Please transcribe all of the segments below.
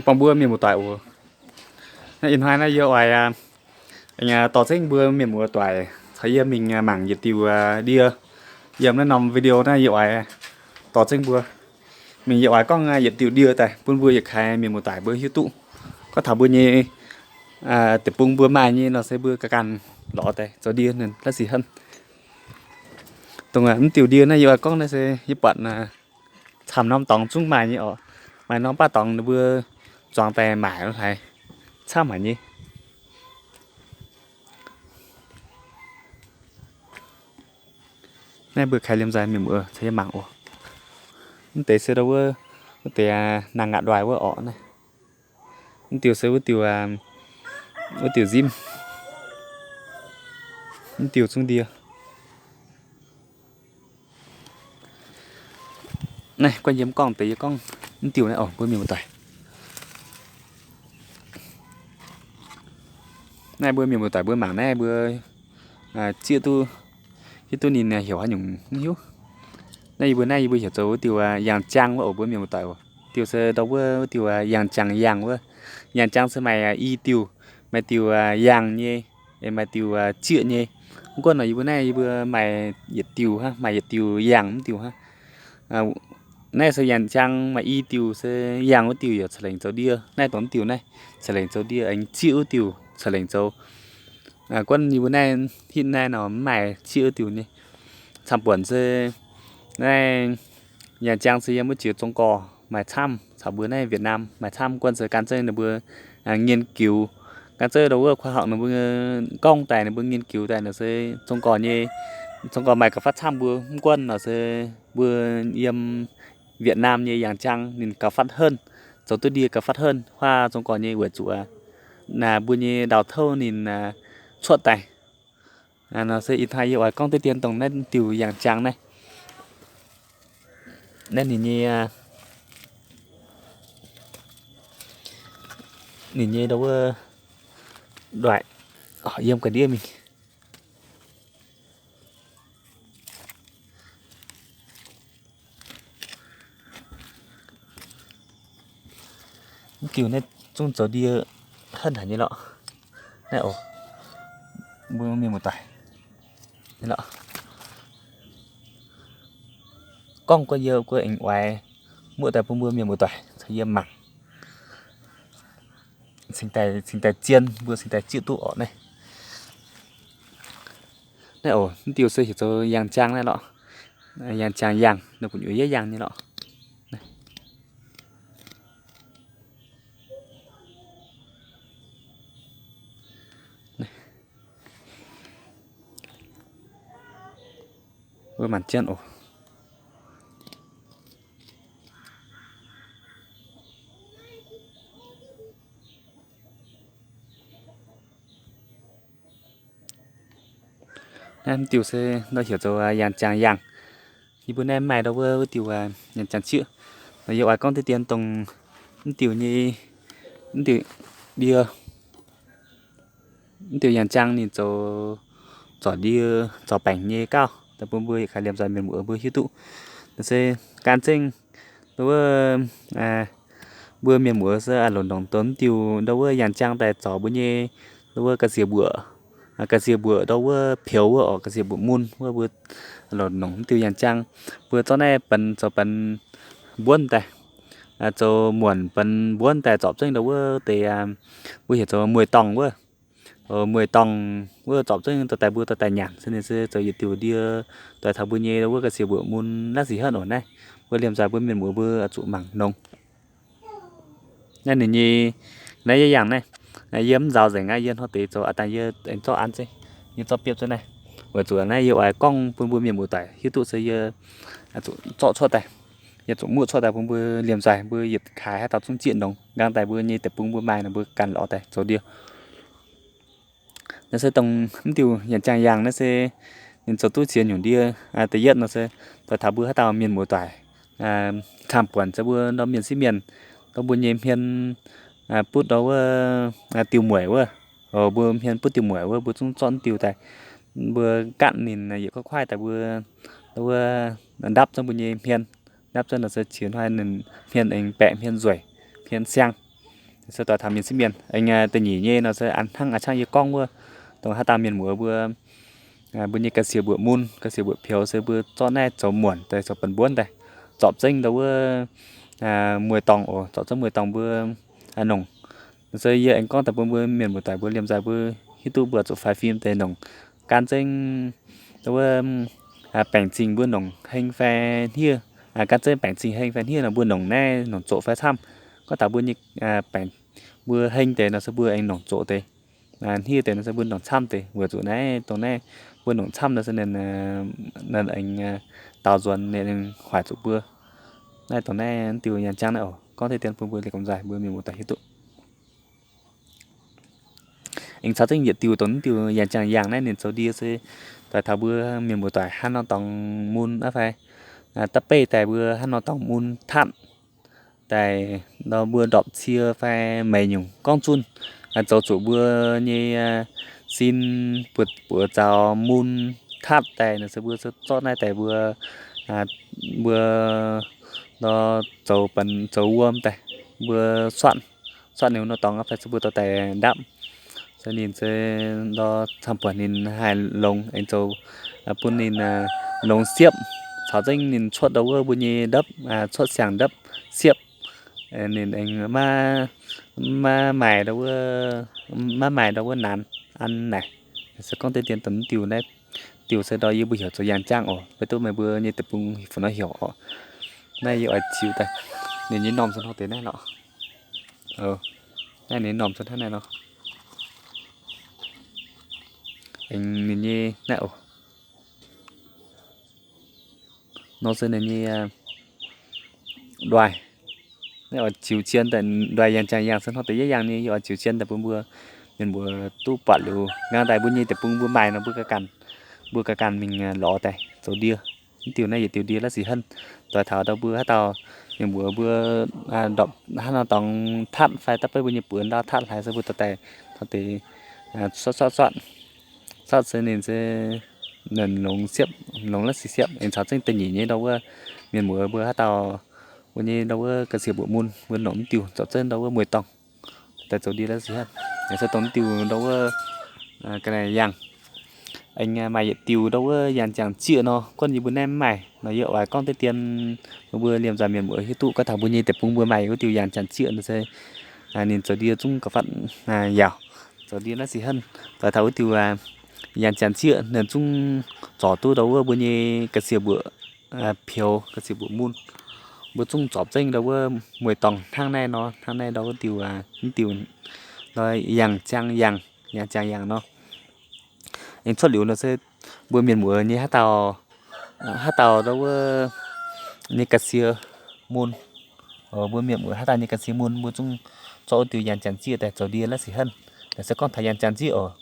Bang mbuo mienh muoz-doic oc. Naaiv ih hnoi naaiv yie oix dorh zengv mbuo mienh muoz-doic caux yie mingh mangc yietc diuh ndie. Yiem naaiv norm video naaiv yie oix dorh zengv mbuo mingh, yie oix gorngv yietc diuh ndie daaih bun mbuo yietc kaaix mienh muoz-doic mbuo hiuv duqv. Gorngv taux mbuo nyei deic-bung mbuo maaih nyei nor se mbuo ganh ganh lorz daaih zoux ndie ninh la'sic henv. Dongh mv diuh ndie naaiv yie oix gorngv naaiv se yie buatc camv norm dorngx zungv maaih nyei oc. Maaih norm baav dorngx ninh mbuo zuangx daaih maaic lo haaix camv haic nyei. Naaiv mbuo kaaix liemh nzaaih mienh muoz caux yie mangc oc. Mv deix se ndau wuov, wuov deix naang ngaatc ndoih wuov orqc naaiv. Mv diuh se wuov diuh, wuov diuh nzimv. Mv diuh zungv ndie. Naaiv guanh yiem gorngv deix yie gorngv mv diuh naaiv oc mbuo mienh muoz-doic. Naaiv mbuo mienh muoz-doic mbuo mangc naaiv mbuo zieqv duqv, hiuv duqv ninh heuc haaix nyungc mv hiuv. Naaiv yie mbuo naaiv yie mbuo heuc zoux wuov diuh yaangh jaang wuov oc mbuo mienh muoz-doic oc. Diuh se ndau wuov, wuov diuh yaangh jaang yaangh wuov. Yaangh jaang se maaih i diuh, maaih diuh yaangh nyei, maaih diuh zieqv nyei. Mv gunv nor yie mbuo naaiv yie mbuo maaih yietc diuh hnangv, maaih yietc diuh yaangh mv diuh hnangv. Naaiv se yaangh jaang maaih i diuh se yaangh wuov diuh yaac ca'lengc zoux ndie. Naaiv dongh mv diuh naaiv ca'lengc zoux ndie, aengx zieqv wuov diuh ca'lengc zoux. Guanh yie mbuo naaiv hitv naaiv nor mv maaih zieqv wuov diuh nyei. Camv-buonc se naaiv yaangh jaang se yiem wuov jiex Zong-Gorc maaih camv, caux mbuo naaiv Việt Nam maaih camv. Guanh se gan zeiv ninh mbuo nghiên cứu, gan zeiv ndau wuov khoa học ninh mbuo gorngv daaih ninh mbuo nghiên cứu daaih nor se Zong-Gorc nyei, Zong-Gorc maaih gauh fatv camv mbuo. Mv gunv nor se mbuo yiem Việt Nam nyei yaangh jaang ninh gauh fatv henv, zoux duqv ndie gauh fatv henv huaav Zong-Gorc nyei weic zuqc mbuo nyei ndau-touv ninh cuotv daaih. Nor se ih hnoi yie oix gorngv deix dien dongh naaiv diuh yaangh jaang naaiv. Naaiv ninh nyei, ninh nyei ndau wuov ndoih, yiem ga'ndiev mingh. Mv diuh naaiv zungv zoux ndie henv haic nyei lorqc. Naaiv oc, mbuo mienh muoz-doic, gorngv guanh yie guanh aengx oix muoqv daaih bun mbuo mienh muoz-doic caux yie mangc, cingx daaih zien mbuo cingx daaih zieqv duqv orqc naaiv. Naaiv oc, mv diuh se heuc zoux yaangh jaang naaiv lorqc. Yaangh jaang yaangh, ninh mbuo nyei yaangh nyei lorqc. Wuov maanc jienv oc. Naaiv mv diuh se nor heuc zoux yaangh jaang yaangh. Yie mbuo naaiv maaih ndau wuov, wuov diuh yaangh jaang zieqv. Yie oix gorngv deix dien dongh mv diuh nyei, mv diuh ndie, mv diuh yaangh jaang ninh zoux zorc ndie, zorc baengc nyei gauh daaih bun mbuo yietc kaaix liemh nzaih mienh muoz mbuo hiuv duqv. Naaiv se gan zengv ndau wuov, mbuo mienh muoz se a'loc nongc dongh mv diuh ndau wuov yaangh jaang daaih zorc mbuo nyei ndau wuov ga'sie mbuoqc, ga'sie mbuoqc ndau wuov peux wuov orqc, ga'sie mbuoqc mun wuov mbuo a'loc nongc mv diuh yaangh jaang. Mbuo zorqv naaiv benx zoux benx mbuonv daaih, zoux muonc benx mbuonv daaih zorpc zengv ndau wuov deix, mbuo heuc zoux mueiz-dorngh wuov. Mueiz-dorngh wuov zorpc zengv dorh daaih mbuo dorh daaih nyanc se ninh se zoux yietc diuh ndie doix taux mbuo nyei ndau wuov ga'sie mbuoqc mun la'sic henv oc. Naaiv mbuo liemh nzaih mbuo mienh muoz mbuo zuqc mangc nongc. Naaiv ninh nyei, naaiv yie yangh naaiv, yie mv nzaaux nzengc aqv, yie hnoi deix zoux aqv, dangh yie aengx zorqv an zeiv, yie zorqv biopv zuqc naaiv, weic zuqc naaiv yie oix gorngv bun mbuo mienh muoz-doic hiuv duqv se yie zuqc zorqv cuotv daaih, yie zuqc muoqv cuotv daaih bun mbuo liemh nzaih mbuo yietc kaaix haaix dauh zungv zieqv nongc. Nqaang daaih mbuo nyei deic-bung mbuo maaih nor mbuo ganh lorz daaih zoux ndie. Naaiv se dongh mv diuh yaangh jaang yaangh naaiv se ninh zoux duqv ziex nyungc ndie. Da'yietv nor se doix taux mbuo haaix dauh mienh muoz-doic camv buonc se mbuo ndorm mienh sieqv mienh, ndorm mbuo nyei hmien butv ndau wuov diuh mueic wuov, mbuo hmien butv diuh mueic wuov mbuo zungv zorqv diuh daaih, mbuo gatv ninh yietc kuaaiv kuaaiv daaih mbuo ndapv zunv mbuo nyei hmien, ndapv zunv nor se qiex hnoi ninh hmien aengx baeqc hmien nzueic, hmien siang. Se doix taux mienh sieqv mienh. Aengx da'nyeic nyei nor se hnangv a'ciangv yie gorngv wuov, dongh haaix dauh mienh muoz mbuo, mbuo nyei ga'sie mbuoqc mun, ga'sie mbuoqc peux se mbuo zorqv naaiv zoux muonc daaih, zoux benx mbuonv daaih, zorpc zengv ndau wuov mueiz-dorngh oc, zorpc zengv mueiz-dorngh mbuo nongc. Se yie aengx gorngv daaih bun mbuo mienh muoz-doic mbuo liemh nzaaih mbuo hiuv duqv mbuo zuqc faix fim deix nongc. Gan zengv ndau wuov baengc zingh mbuo nongc heng fai hniev, gan zengv baengc zingh heng fai hniev nor mbuo nongc naaiv nongc zoqc fai camv. Gorngv taux mbuo nyei baengc, mbuo heng deix nor se mbuo aengx nongc zoqc deix, hniev deix nor se mbuo nongc camv deix. Weic zuqc naaiv dongh naaiv mbuo nongc camv nor se ninh, ninh aengx daaux nzuonx, ninh aengx hoic zuqc mbuo. Naaiv dongh naaiv diuh yaangh jangv naaiv oc, gorngv deix dien bun mbuo liemh nzaaih mbuo mienh muoz-doic hiuv duqv. Aengx caux zengv yietc diuh dongh diuh yaangh jangx yaangh naaiv ninh zoux ndie se doix taux mbuo mienh muoz-doic hnangv nor dorngx mun aqv fai, da'beiv daaih mbuo hnangv nor dorngx mun tatv daaih nor mbuo ndorpc cie fai meix nyungc gorngv zunh zoux zuqc mbuo nyei sin buoz zaux mun tatv daaih nor se mbuo zorqv naaiv daaih mbuo, mbuo nor zoux, zoux wuom daaih, mbuo suatv, suatv ninh nor dorngx fai se mbuo dorh daaih ndapv. Se ninh se nor camv buatc ninh haih longx aengx zoux bun ninh longx siepv, caux zengv ninh cuotv ndau wuov mbuo nyei ndapv, cuotv siang-ndapv siepv. Ninh aengx maiv maaih ndau wuov, maiv maaih ndau wuov naanx an naaic. Se gorngv deix dien dongh diuh naaiv, diuh se ndau yie mbuo heuc zoux yaangh jangv oc. Beiv duqv meih mbuo nyei deic-bung fungc nor heuc oc. Naaiv yie oix ziux daaih ninh nyei normh se hnangv deix naaiv lorqc. Naaiv ninh normh se hnangv naaiv nor. Aengx ninh nyei naaiv oc. Nor se ninh nyei ndoih. Naaiv oix ziux cien daaih ndoih yaangh jangx yaangh se hnangv deix yietv yangh nyei, yie oix ziux cien daaih bun mbuo mienh muoz duqv buatc liuz nqaang daaih mbuo nyei deic-bung mbuo maaih nor mbuo ganh, mbuo ganh ganh mingh lorz daaih zoux ndie. Mv diuh naaiv yietc diuh ndie la'sic henv. Doix taux ndau mbuo haaix dauh mienh muoz mbuo ndorpc hnangv nor dorngx tatv fai da'beiv mbuo nyei buoz ndau tatv hlaaix se mbuo dorh daaih taux deix suatv suatv suatv, suatv se ninh se longx siepv, longx la'sic siepv. Aengx caux zengv da'nyeic nyei ndau wuov mienh muoz mbuo haaix dauh mbuo nyei ndau wuov ga'sie mbuoqc mun mbuo nongc mv diuh zorpc zengv ndau wuov mueiz-dorngh daaih zoux ndie la'sic henv. Aengx se dongh mv diuh ndau wuov ga'naaiv yangh. Aengx maaih yietc diuh ndau wuov yaangh jangx zieqv nor, guonv yie mbuo naaiv mv maaih nor yie oix gorngv deix dien bun mbuo liemh nzaaih mienh muoz hiuv duqv. Gorngv taux mbuo nyei deic-bung mbuo maaih wuov diuh yaangh jangx zieqv nor se ninh zoux ndie zungv gauh fatv yaauc, zoux ndie la'sic henv. Doix taux wuov diuh yaangh jangx zieqv ninh zungv zorc duqv ndau wuov mbuo nyei ga'sie mbuoqc peux, ga'sie mbuoqc mun. Mbuo zungv zorpc zengv ndau wuov mueiz-dorngh hnangv naaiv nor, hnangv naaiv ndau wuov diuh, mv diuh nor yaangh jangx yaangh, yaangh jangx yaangh nor. Aengx cuotv liuz nor se mbuo mienh muoz nyei haaix dauh, haaix dauh ndau wuov nyei ga'sie mun, mbuo mienh muoz haaix dauh nyei ga'sie mun mbuo zungv zorqv wuov diuh yaangh jangx zieqv daaih zoux ndie la'sic henv. Naaiv se gorngv taux yaangh jangx zieqv oc.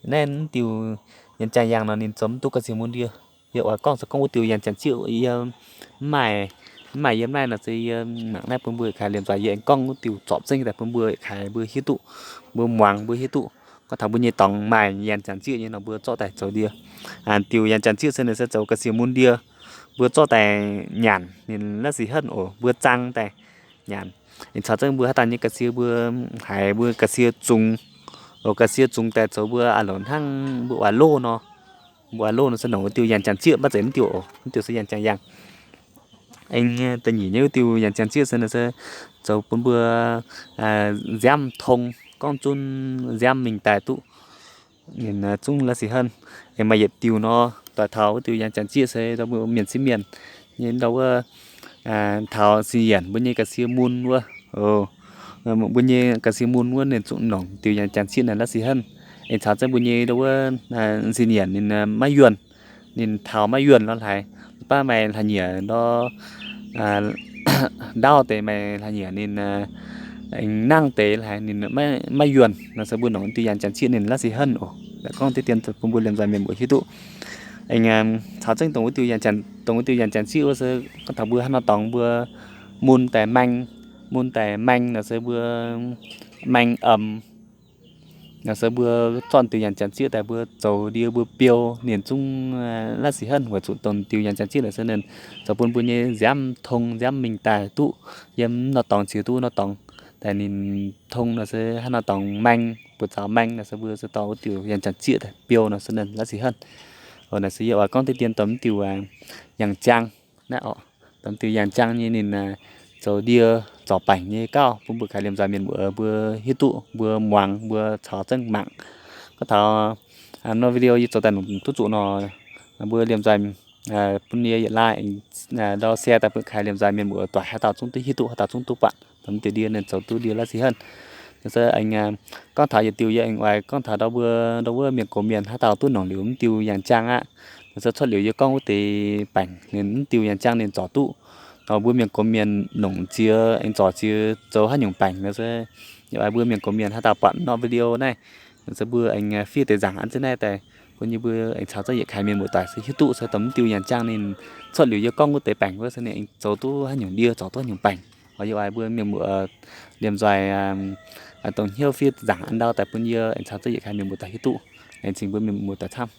Naaiv mv diuh yaangh jangx yaangh nor ninh zoux mv duqv ga'sie mun ndie. Yie oix gorngv se gorngv wuov diuh yaangh jangx zieqv yie mv maaih, mv maaih yiem naaiv nor se yie mangc naaiv bun mbuo yietc kaaix liemh nzaaih yie aengx gorngv wuov diuh zorpc zengv daaih bun mbuo yietc kaaix mbuo hiuv duqv, mbuo muangx mbuo hiuv duqv. Gorngv taux mbuo nyei dorngx maaih yaangh jangx zieqv nyei nor mbuo zorqv daaih zoux ndie. Diuh yaangh jangx zieqv se ninh se zoux ga'sie mun ndie. Mbuo zorqv daaih nyanc ninh la'sic henv oc, mbuo zaang daaih nyanc. Ninh caux zengv mbuo haaix dauh nyei ga'sie mbuo haiz mbuo ga'sie zungx, oc, ga'sie zungx daaih zoux mbuo a'loc hnangv mbuo oix loh nor, mbuo oix loh nor se nongc wuov diuh yaangh jangx zieqv maiv zeiz mv diuh oc, mv diuh se yaangh jangx yaangh. Aengx da'nyeic nyei wuov diuh yaangh jangx zieqv se ninh se zoux bun mbuo nziaamv tong, gorngv zunv nziaamv mingh daaih duqv. Ninh zungv la'sic henv. Aengx maaih yietc diuh nor, doix taux wuov diuh yaangh jangx zieqv se ndau mbuo mienh sieqv mienh nyei ndau wuov taux sin yienc mbuo nyei ga'sie mun wuov, mbuo nyei ga'sie mun wuov ninh zungv nongc diuh yaangh jangx zieqv naaiv la'sic henv. Aengx caux zengv mbuo nyei ndau wuov sin yienc ninh maiv yuonh, ninh taux maiv yuonh lorh hlaaix, baav maaih hlaax nyieqc ndau, ndaauv deix maaih hlaax nyieqc ninh nangv deix hlaaix ninh maiv yuonh nor se mbuo nongc diuh yaangh jangx zieqv ninh la'sic henv oc. Gorngv deix dien bun mbuo liemh nzaaih mienh mbuo hiuv duqv. Aengx caux zengv dongh wuov diuh yaangh jangx, dongh wuov diuh yaangh jangx zieqv wuov se gorngv taux mbuo hnangv nor dorngx mbuo mun daaih maeng, mun daaih maeng nor se mbuo maeng emx nor se mbuo zorqv diuh yaangh jangx zieqv daaih mbuo zoux ndie mbuo biou ninh zungv la'sic henv. Weic zuqc dongh diuh yaangh jangx zieqv naaic se ninh zoux bun mbuo nyei nziaamv tong nziaamv mingh daaih duqv yiem nor dorngx ziux duqv nor dorngx. daaih ninh tong nor se hnangv nor dorngx maeng, buoz-zaux maeng nor se mbuo se dorh wuov diuh yangh jangx zieqv daaih biou nor se ninh la'sic henv. Naaiv se yie oix gorngv deix dien dorh mv diuh yangh jang naaiv oc. Dorh mv diuh yangh jang nyei ninh zoux ndie zorc baengc nyei gauh bun mbuo kaaix liemh nzoih mienh muoz mbuo hiuv duqv, mbuo muangx, mbuo caux zengv mangc. Gorngv taux nor video yie zoux daaih nungc duqv zuqc nor, mbuo liemh nzoih bun yie yietc like, ndau share daaih bun kaaix liemh nzoih mienh muoz doic haaix dauh zungv duqv hiuv duqv, haaix dauh zungv duqv buatc. Dorh mv diuh ndie ninh zoux duqv ndie la'sic henv. Nor se aengx gorngv taux yietc diuh yie aengx oix gorngv taux ndau mbuo, ndau wuov mienh gox mienh haaix dauh duqv nongc liuz mv diuh yangh jang aqv, nor se cuotv liuz yie gorngv wuov deix baengc ninh mv diuh yangh jang ninh zorc duqv. Nor mbuo mienh gox mienh nongc ziex aengx zorc ziex zoux haaix nyungc baengc nor se yie oix mbuo mienh gox mienh haaix dauh buatc nor video naaiv, nor se mbuo aengx fiev deix nzaangc an ziex naaiv daaih bun yie mbuo aengx caux zengv yietc kaaix mienh muoz doic se hiuv duqv se dorh mv diuh yangh jang ninh cuotv liuz yie gorngv wuov deix baengc wuov se ninh aengx zoux duqv haaix nyungc ndie, zorc duqv haaix nyungc baengc. Oc, yie oix mbuo mienh muoz liemh nzoih dongh hnyouv fiev nzaangc an ndau daaih bun yie aengx caux zengv yietc kaaix mienh muoz doic hiuv duqv. Laengz zingh mbuo mienh muoz doic camv.